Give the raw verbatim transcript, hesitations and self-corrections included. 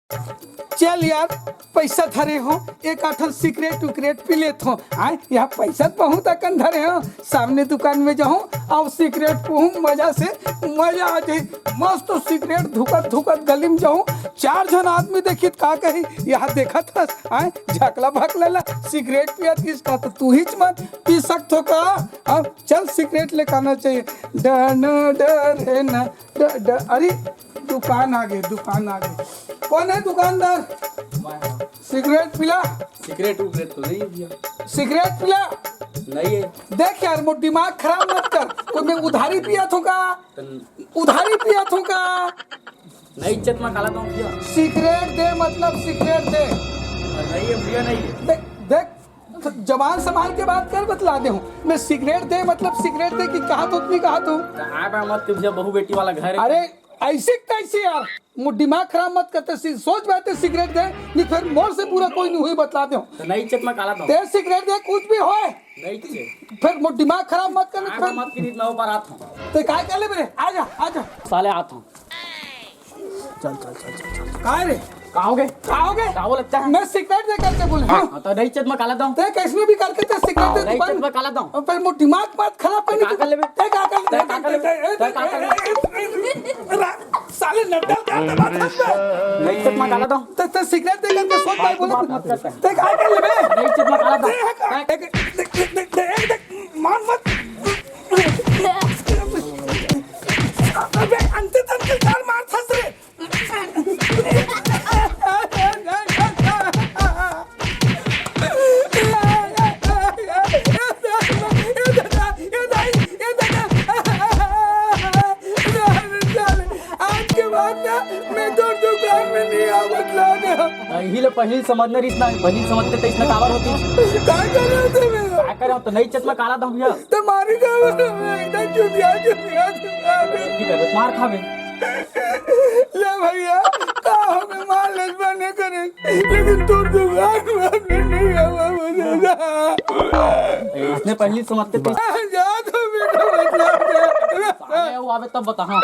चल यार, पैसा धरे हों, एक आठन सिगरेट उगरेट पी लेत हों। आय, यहाँ पैसा त बहुत अकन धरे हों, सामने दुकान में जाहूँ अउ सिगरेट पीहूँ, मजा से, मजा आ जाही। मस्त सिगरेट धुकत धुकत गली में जाहूँ, चार झन आदमी देखित का कही, यहाँ देखत हस, आय, झकला भकला ला सिगरेट पियत हिस का, त तू ही मन पी सकत हो का? अब चल सिगरेट लेके आना चाहिए। डर न डर है ना, ड-, ड-, अरे दुकान आगे, दुकान आगे। कौन है दुकान्नदार? सिगरेट पिला। सिगरेट उगरेट तो नहीं है भैया। सिगरेट पिला। नहीं है। देख यार, मोर दिमाग खराब मत कर। कोई मैं उधारी पियत हों का? तो उधारी पियत हों का? नहीं, इज्जत में काला दूं भैया। सिगरेट दे, मतलब सिगरेट दे। नहीं है भैया, नहीं है। देख, देख, तो जबान संभाल के बात कर, बतला देहूँ। मैं सिगरेट दे, मतलब सिगरेट दे कि कहा तो नहीं कहा तू? तो आय बाय मत कर भैया, बहू बेटी वाला घर है। अरे, ऐसे कैसे यार? मो दिमाग खराब मत करते, सी-, सोच बात है, सिगरेट दे, नहीं फिर मोर से बुरा कोई नहीं होही, बतला देहूँ। तो नहीं, इज्जत में काला दूं। ते सिगरेट दे, कुछ भी होय। नहीं, इज्जत। फिर मो दिमाग खराब मत कर, आय फिर बाय मत कर, नहीं, मैं ऊपर आता हूँ। ते काय कर ले मेरे? आ जा, आ जा। साले आता हूँ। चल, चल, चल, चल, चल। काय रे? का होगे? का होगे? का बोलत हे? मैं सिगरेट दे करके बोले, हाँ। हाँ, तो नहीं, इज्जत में काला दूं। ते कैसने भी करके ते सिगरेट दे नहीं, दुकान। इज्जत में काला दूं। अबे मोर दिमाग मत खराब कर। ते का कर लेबे? ते का कर लेबे? ते का कर लेबे? ते का कर लेबे? रा-, साले नड्डा क्या दबा था? नहीं, इज्जत में काला दूं। ते, ते सिगरेट दे करके सोच भाई, बोले। बात मत करते। ते का कर लेबे? नहीं, इज्जत में काला दूं। ते का-, देख, देख, देख, देख, देख, मान मत। अबे अंते तंते चाल मार था रे। आज के बाद ना मैं तोर दुकान में नहीं आवत लागे। यही ले पहिली समझना रहिस ना, पहिली समझते तो इसने काबर होती। काय कर रहे थे मेरा? काय करे हो? तो नहीं, इज्जत में काला दूं भैया। तुम्हारी तो एकदम चुतिया, चुतिया, चुतिया। ठीक है, मार खाबे। ले भैया, का होगे, मार लेस बने करे, लेकिन तोर दुकान में नहीं आवा मुझे। इसने पहिली समझते तो जा तो बेटा, बतला दे। साले वो आवे तब बताहा।